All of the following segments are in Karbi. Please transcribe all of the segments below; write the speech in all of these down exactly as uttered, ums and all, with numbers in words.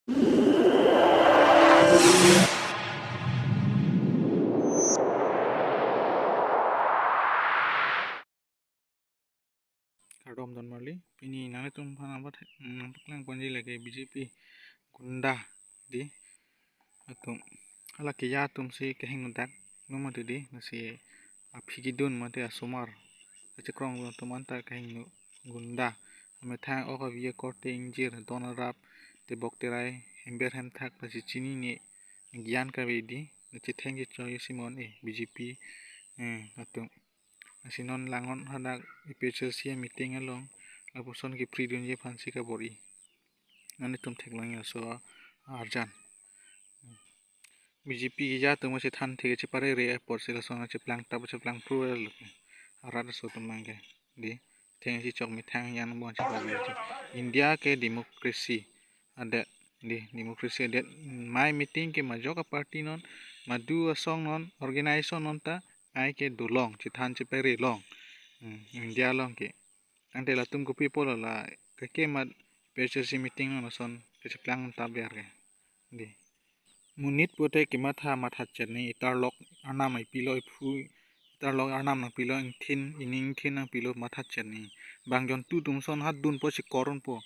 Kardom don marli, pini nanglitum aphan nangpat-, nangpaklang ponji lake B J P gunda di atum. Hala keja atum si kehingno dak no mati di, lasi aphi kedun mate asomar kachekrong atum anta kehingno gunda. Amethang ok avi akorte ingjir, don arap, tebok terai, hember hemthak, lasi chinine, gyan kave di, lasi thengji choi simon e B J P, eh, atum. Lasi non langon hadak A P H L C meeting along, lapuson kepridunji aphansi kabor-i. Nanglitum theklong ya so arjan. B J P keja atum si than thek cheparere apotsi lason cheplang tap cheplang pru lo. Arat aso atum abang ke. Di, thengsi chok methang yan bon chepari. India ke democracy adet di, democracy adet, amei meeting ke majok a-party non, madu asong non, organization non ta, ai ke dolong, chethan chepere long. Hmm, India along ke. Ante latum kopi pulo la, keke mat A P H L C meeting non ason, kecheplang ta ber ke. Di. Monit pute kematha matha chetni, itarlok arnam ipilo iphu, itarlok arnam nangpilo, ingthin, ining ingthin nangpilo matha chetni. Bang jontu atum ason hat dunpo, chikor dunpo.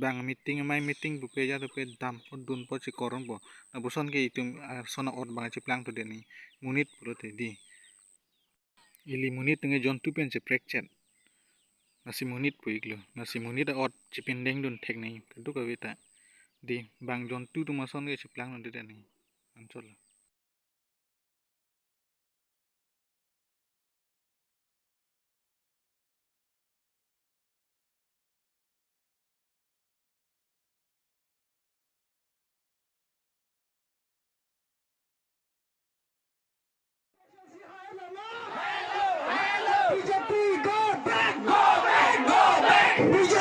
Bang meeting, amei meeting pupe, jat pupe dampo, dunpo, chikor dunpo. Lapuson ke itum, ah, ason a'ot abang cheplang to deni. Monit pulote di. Ili monit atum ke jontu pen cheprek chet. Lasi monit pu iklo. Lasi monit a'ot chepindeng dun thek nangji kadokave ta. Di, bang jontu atum ason ke cheplang dun deni. Anchot lo. B J P, go back, go back, go back.